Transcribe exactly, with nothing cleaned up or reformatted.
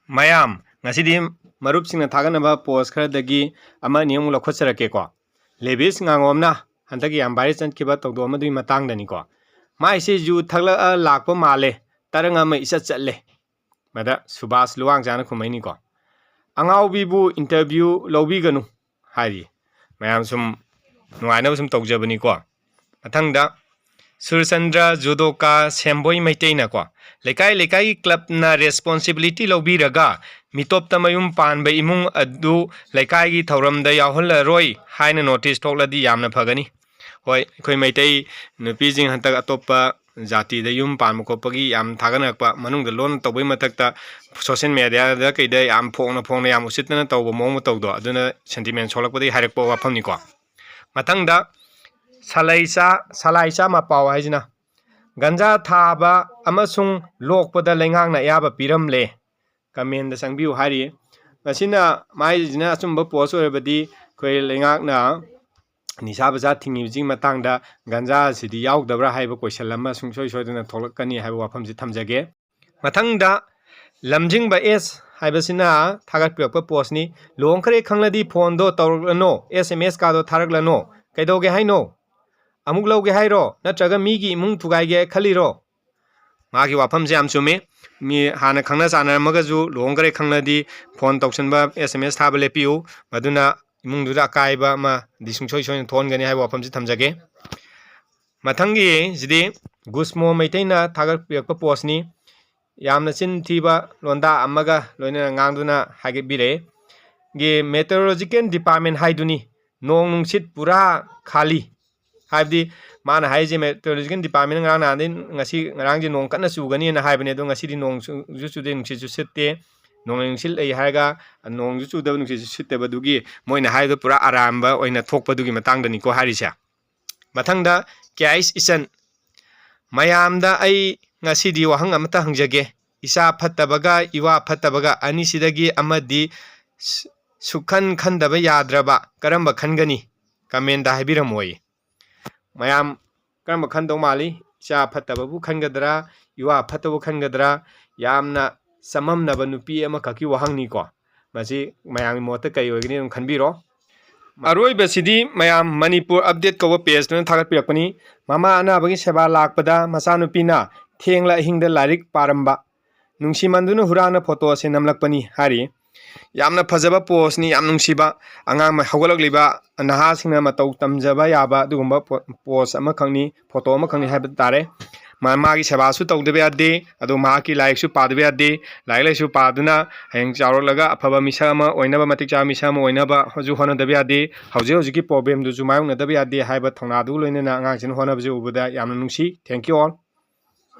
ꯃꯌꯥꯝ, ꯉꯁꯤꯗꯤ ꯃꯔꯨꯞꯁꯤꯡꯅ ꯊꯥꯒꯠꯅꯕ ꯄꯣꯁ ꯈꯔꯗꯒꯤ ꯑꯃ ꯑꯅꯤ ꯑꯃꯨꯛ ꯂꯧꯈꯠꯆꯔꯛꯀꯦꯀꯣ꯫ ꯂꯦꯕꯤꯁ ꯉꯥꯉꯣꯝꯅ ꯍꯟꯗꯛꯀꯤ ꯌꯥꯝ ꯚꯥꯏꯔꯦꯜ ꯆꯠꯈꯤꯕ ꯊꯧꯗꯣꯛ ꯑꯃꯗꯨꯒꯤ ꯃꯇꯥꯡꯗꯅꯤꯀꯣ꯫ "ꯃꯥꯏꯁꯦ ꯌꯨ ꯊꯛꯂꯛꯑ ꯂꯥꯛꯄ ꯃꯥꯜꯂꯦ, ꯇꯔꯪ ꯑꯃ ꯏꯆꯠ ꯆꯠꯂꯦ"꯫ ꯃꯗ ꯁꯨꯕꯥꯁ ꯂꯨꯋꯥꯡꯖꯥꯅ ꯈꯨꯝꯃꯛꯏꯅꯤꯀꯣ, "ꯑꯉꯥꯎꯕꯤꯕꯨ ꯏꯟꯇꯔꯚ꯭ꯌꯨ ꯂꯧꯕꯤꯒꯅꯨ" ꯍꯥꯏꯔꯤ꯫ ꯃꯌꯥꯝ ꯁꯨꯝ ꯅꯨꯡꯉꯥꯏꯅꯕ ꯁꯨꯝ ꯇꯧꯖꯕꯅꯤꯀꯣ꯫ ꯃꯊꯪꯗ ꯁꯨꯔꯆꯟꯗ꯭ꯔ ꯖꯨꯗꯣꯀꯥ ꯁꯦꯝꯕꯣꯏ ꯃꯩꯇꯩꯅꯀꯣ, "ꯂꯩꯀꯥꯏ ꯂꯩꯀꯥꯏꯒꯤ ꯀ꯭ꯂꯕꯅ ꯔꯦꯁꯄꯣꯟꯁꯤꯕꯤꯂꯤꯇꯤ ꯂꯧꯕꯤꯔꯒ ꯃꯤꯇꯣꯞꯇ ꯃꯌꯨꯝ ꯄꯥꯟꯕ ꯏꯃꯨꯡ ꯑꯗꯨ ꯂꯩꯀꯥꯏꯒꯤ ꯊꯧꯔꯝꯗ ꯌꯥꯎꯍꯜꯂꯔꯣꯏ ꯍꯥꯏꯅ ꯅꯣꯇꯤꯁ ꯊꯣꯛꯂꯗꯤ ꯌꯥꯝꯅ ꯐꯒꯅꯤ"꯫ ꯍꯣꯏ, ꯑꯩꯈꯣꯏ ꯃꯩꯇꯩ ꯅꯨꯄꯤꯁꯤꯡ ꯍꯟꯗꯛ ꯑꯇꯣꯞꯄ ꯖꯥꯇꯤꯗ ꯌꯨꯝ ꯄꯥꯟꯕ ꯈꯣꯠꯄꯒꯤ ꯌꯥꯝ ꯊꯥꯒꯠꯅꯔꯛꯄ, ꯃꯅꯨꯡꯗ ꯂꯣꯟꯅ ꯇꯧꯕꯒꯤ ꯃꯊꯛꯇ ꯁꯣꯁꯦꯜ ꯃꯦꯗꯤꯌꯥꯗ ꯀꯩꯗ ꯌꯥꯝ ꯐꯣꯡꯅ ꯐꯣꯡꯅ ꯌꯥꯝ ꯎꯁꯤꯠꯇꯅ ꯇꯧꯕ ꯃꯑꯣꯡ ꯃꯇꯧꯗꯣ, ꯑꯗꯨꯅ ꯁꯦꯟꯇꯤꯃꯦꯟ ꯁꯣꯛꯂꯛꯄꯗꯒꯤ ꯍꯥꯏꯔꯛꯄ ꯋꯥꯐꯝꯅꯤꯀꯣ꯫ ꯃꯊꯪꯗ ꯁꯂꯥꯏꯆꯥ, ꯁꯂꯥꯏꯆꯥ ꯃꯄꯥꯎ ꯍꯥꯏꯁꯤꯅ, "ꯒꯟꯖꯥ ꯊꯥꯕ ꯑꯃꯁꯨꯡ ꯂꯣꯛꯄꯗ ꯂꯩꯉꯥꯛꯅ ꯑꯌꯥꯕ ꯄꯤꯔꯝꯂꯦ"꯫ ꯀꯃꯦꯟꯗ ꯆꯪꯕꯤꯌꯨ ꯍꯥꯏꯔꯤ꯫ ꯃꯁꯤꯅ, ꯃꯥꯏꯁꯤꯅ ꯑꯆꯨꯝꯕ ꯄꯣꯁ ꯑꯣꯏꯔꯕꯗꯤ ꯑꯩꯈꯣꯏ ꯂꯩꯉꯥꯛꯅ ꯅꯤꯁꯥ ꯄꯁꯥ ꯊꯤꯡꯉꯤꯕꯁꯤꯒꯤ ꯃꯇꯥꯡꯗ ꯒꯟꯖꯥ ꯑꯁꯤꯗꯤ ꯌꯥꯎꯗꯕ꯭ꯔꯥ ꯍꯥꯏꯕ ꯀꯣꯏꯁꯟ ꯑꯃ ꯁꯨꯡꯁꯣꯏ ꯁꯣꯏꯗꯅ ꯊꯣꯛꯂꯛꯀꯅꯤ ꯍꯥꯏꯕ ꯋꯥꯐꯝꯁꯤ ꯊꯝꯖꯒꯦ꯫ ꯃꯊꯪꯗ ꯂꯝꯖꯤꯡꯕ ꯑꯦꯁ ꯍꯥꯏꯕꯁꯤꯅ ꯊꯥꯒꯠꯄꯤꯔꯛꯄ ꯄꯣꯁꯅꯤ꯫ "ꯂꯨꯍꯣꯡꯈ꯭ꯔꯦ ꯈꯪꯂꯗꯤ ꯐꯣꯟꯗꯣ ꯇꯧꯔꯛꯂꯅꯣ, ꯑꯦꯁ ꯑꯦꯝ ꯑꯦꯁ ꯀꯥꯗꯣ ꯊꯥꯔꯛꯂꯅꯣ꯫ ꯀꯩꯗꯧꯒꯦ ꯍꯥꯏꯅꯣ? ꯑꯃꯨꯛ ꯂꯧꯒꯦ ꯍꯥꯏꯔꯣ? ꯅꯠꯇ꯭ꯔꯒ ꯃꯤꯒꯤ ꯏꯃꯨꯡ ꯊꯨꯒꯥꯏꯒꯦ ꯈꯜꯂꯤꯔꯣ?" ꯃꯥꯒꯤ ꯋꯥꯐꯝꯁꯦ ꯌꯥꯝ ꯆꯨꯝꯃꯤ꯫ ꯃꯤ ꯍꯥꯟꯅ ꯈꯪꯅ ꯆꯥꯟꯅꯔꯝꯃꯒꯁꯨ ꯂꯨꯍꯣꯡꯈ꯭ꯔꯦ ꯈꯪꯂꯗꯤ ꯐꯣꯟ ꯇꯧꯁꯤꯟꯕ, ꯑꯦꯁ ꯑꯦꯝ ꯑꯦꯁ ꯊꯥꯕ ꯂꯦꯞꯄꯤꯌꯨ꯫ ꯃꯗꯨꯅ ꯏꯃꯨꯡꯗꯨꯗ ꯑꯀꯥꯏꯕ ꯑꯃꯗꯤ ꯁꯨꯡꯁꯣꯏ ꯁꯣꯏꯗꯅ ꯊꯣꯛꯍꯟꯒꯅꯤ ꯍꯥꯏꯕ ꯋꯥꯐꯝꯁꯤ ꯊꯝꯖꯒꯦ꯫ ꯃꯊꯪꯒꯤꯁꯤꯗꯤ ꯒꯨꯁꯃꯣ ꯃꯩꯇꯩꯅ ꯊꯥꯒꯠꯄꯤꯔꯛꯄ ꯄꯣꯁꯅꯤ꯫ ꯌꯥꯝꯅ ꯆꯤꯟ ꯊꯤꯕ ꯂꯣꯟꯗꯥ ꯑꯃꯒ ꯂꯣꯏꯅꯅ ꯉꯥꯡꯗꯨꯅ ꯍꯥꯏꯒꯠꯄꯤꯔꯛꯑꯦ꯫ ꯒꯤ ꯃꯦꯇꯤꯑꯣꯔꯣꯂꯣꯖꯤꯀꯦꯜ ꯗꯤꯄꯥꯔꯠꯃꯦꯟ ꯍꯥꯏꯗꯨꯅꯤ ꯅꯣꯡ ꯅꯨꯡꯁꯤꯠ ꯄꯨꯔꯥ ꯈꯥꯂꯤ꯫ ꯍꯥꯏꯕꯗꯤ ꯃꯥꯅ ꯍꯥꯏꯔꯤꯁꯦ ꯃꯦꯇꯤꯑꯣꯔꯣꯂꯣꯖꯤꯀꯦꯜ ꯗꯤꯄꯥꯔꯠꯃꯦꯟꯅ ꯉꯔꯥꯡ ꯅꯍꯥꯟꯗꯩ, ꯉꯁꯤ, ꯉꯔꯥꯡꯁꯦ ꯅꯣꯡ ꯀꯟꯅ ꯆꯨꯒꯅꯤꯅ ꯍꯥꯏꯕꯅꯦ, ꯑꯗꯣ ꯉꯁꯤꯗꯤ ꯅꯣꯡꯁꯨ ꯆꯨꯗꯦ, ꯅꯨꯡꯁꯤꯠꯁꯨ ꯁꯤꯠꯇꯦ, ꯅꯣꯡꯂꯩ ꯅꯨꯡꯁꯤꯠ ꯂꯩ ꯍꯥꯏꯔꯒ ꯅꯣꯡꯁꯨ ꯆꯨꯗꯕ, ꯅꯨꯡꯁꯤꯠꯁꯨ ꯁꯤꯠꯇꯕꯗꯨꯒꯤ ꯃꯣꯏꯅ ꯍꯥꯏꯔꯤꯗꯣ ꯄꯨꯔꯥ ꯑꯔꯥꯟꯕ ꯑꯣꯏꯅ ꯊꯣꯛꯄꯗꯨꯒꯤ ꯃꯇꯥꯡꯗꯅꯤꯀꯣ ꯍꯥꯏꯔꯤꯁꯦ꯫ ꯃꯊꯪꯗ ꯀꯦ ꯑꯩꯁ ꯏꯆꯟ, "ꯃꯌꯥꯝꯗ ꯑꯩ ꯉꯁꯤꯗꯤ ꯋꯥꯍꯪ ꯑꯃꯇ ꯍꯪꯖꯒꯦ꯫ ꯏꯆꯥ ꯐꯠꯇꯕꯒ ꯏꯋꯥ ꯐꯠꯇꯕꯒ ꯑꯅꯤꯁꯤꯗꯒꯤ ꯑꯃꯗꯤ ꯁꯨ-, ꯁꯨꯛꯈꯟ ꯈꯟꯗꯕ ꯌꯥꯗ꯭ꯔꯕ, ꯀꯔꯝꯕ ꯈꯟꯒꯅꯤ? ꯀꯃꯦꯟꯗ ꯍꯥꯏꯕꯤꯔꯝꯃꯣꯌꯦ"꯫ ꯃꯌꯥꯝ ꯀꯔꯝꯕ ꯈꯟꯗꯧ ꯃꯥꯜꯂꯤ? ꯏꯆꯥ ꯐꯠꯇꯕꯕꯨ ꯈꯟꯒꯗ꯭ꯔꯥ, ꯏꯋꯥ ꯐꯠꯇꯕꯕꯨ ꯈꯟꯒꯗ꯭ꯔꯥ? ꯌꯥꯝꯅ ꯆꯃꯝꯅꯕ ꯅꯨꯄꯤ ꯑꯃꯈꯛꯀꯤ ꯋꯥꯍꯪꯅꯤꯀꯣ꯫ ꯃꯁꯤ ꯃꯌꯥꯝꯒꯤ ꯃꯣꯠꯇ ꯀꯔꯤ ꯑꯣꯏꯒꯅꯤ ꯑꯗꯨꯝ ꯈꯟꯕꯤꯔꯣ꯫ ꯑꯔꯣꯏꯕꯁꯤꯗꯤ ꯃꯌꯥꯝ ꯃꯅꯤꯄꯨꯔ ꯑꯞꯗꯦꯠ ꯀꯧꯕ ꯄꯦꯖꯇꯨꯅ ꯊꯥꯒꯠꯄꯤꯔꯛꯄꯅꯤ꯫ ꯃꯃꯥ ꯑꯅꯥꯕꯒꯤ ꯁꯦꯕꯥ ꯂꯥꯛꯄꯗ ꯃꯆꯥꯅꯨꯄꯤꯅ ꯊꯦꯡꯂ ꯑꯍꯤꯡꯗ ꯂꯥꯏꯔꯤꯛ ꯄꯥꯔꯝꯕ, ꯅꯨꯡꯁꯤꯃꯟꯗꯨꯅ ꯍꯨꯔꯥꯟꯅ ꯐꯣꯇꯣ ꯑꯁꯤ ꯅꯝꯂꯛꯄꯅꯤ ꯍꯥꯏꯔꯤ꯫ ꯌꯥꯝꯅ ꯐꯖꯕ ꯄꯣꯁꯅꯤ, ꯌꯥꯝ ꯅꯨꯡꯁꯤꯕ꯫ ꯑꯉꯥꯡ ꯍꯧꯒꯠꯂꯛꯂꯤꯕ ꯅꯍꯥꯁꯤꯡꯅ ꯃꯇꯧ ꯇꯝꯖꯕ ꯌꯥꯕ ꯑꯗꯨꯒꯨꯝꯕ ꯄꯣ-, ꯄꯣꯁ ꯑꯃꯈꯛꯅꯤ, ꯐꯣꯇꯣ ꯑꯃꯈꯛꯅꯤ ꯍꯥꯏꯕ ꯇꯥꯔꯦ꯫ ꯃꯥ-, ꯃꯥꯒꯤ ꯁꯦꯕꯥꯁꯨ ꯇꯧꯗꯕ ꯌꯥꯗꯦ, ꯑꯗꯨ ꯃꯍꯥꯛꯀꯤ ꯂꯥꯏꯔꯤꯛꯁꯨ ꯄꯥꯗꯕ ꯌꯥꯗꯦ꯫ ꯂꯥꯏꯔꯤꯛ ꯂꯥꯏꯁꯨ ꯄꯥꯗꯨꯅ ꯍꯌꯦꯡ ꯆꯥꯎꯔꯛꯂꯒ ꯑꯐꯕ ꯃꯤꯁꯛ ꯑꯃ ꯑꯣꯏꯅꯕ, ꯃꯇꯤꯛ ꯆꯥꯕ ꯃꯤꯁꯛ ꯑꯃ ꯑꯣꯏꯅꯕ ꯍꯧꯖꯤꯛ ꯍꯣꯠꯅꯗꯕ ꯌꯥꯗꯦ꯫ ꯍꯧꯖꯤꯛ ꯍꯧꯖꯤꯛꯀꯤ ꯄ꯭ꯔꯣꯕ꯭ꯂꯦꯝꯗꯨꯁꯨ ꯃꯥꯌꯣꯛꯅꯗꯕ ꯌꯥꯗꯦ ꯍꯥꯏꯕ ꯊꯧꯅꯥꯗꯨ ꯂꯣꯏꯅꯅ ꯑꯉꯥꯡꯁꯤꯅ ꯍꯣꯠꯅꯕꯁꯦ ꯎꯕꯗ ꯌꯥꯝꯅ ꯅꯨꯡꯁꯤ꯫ Thank you all꯫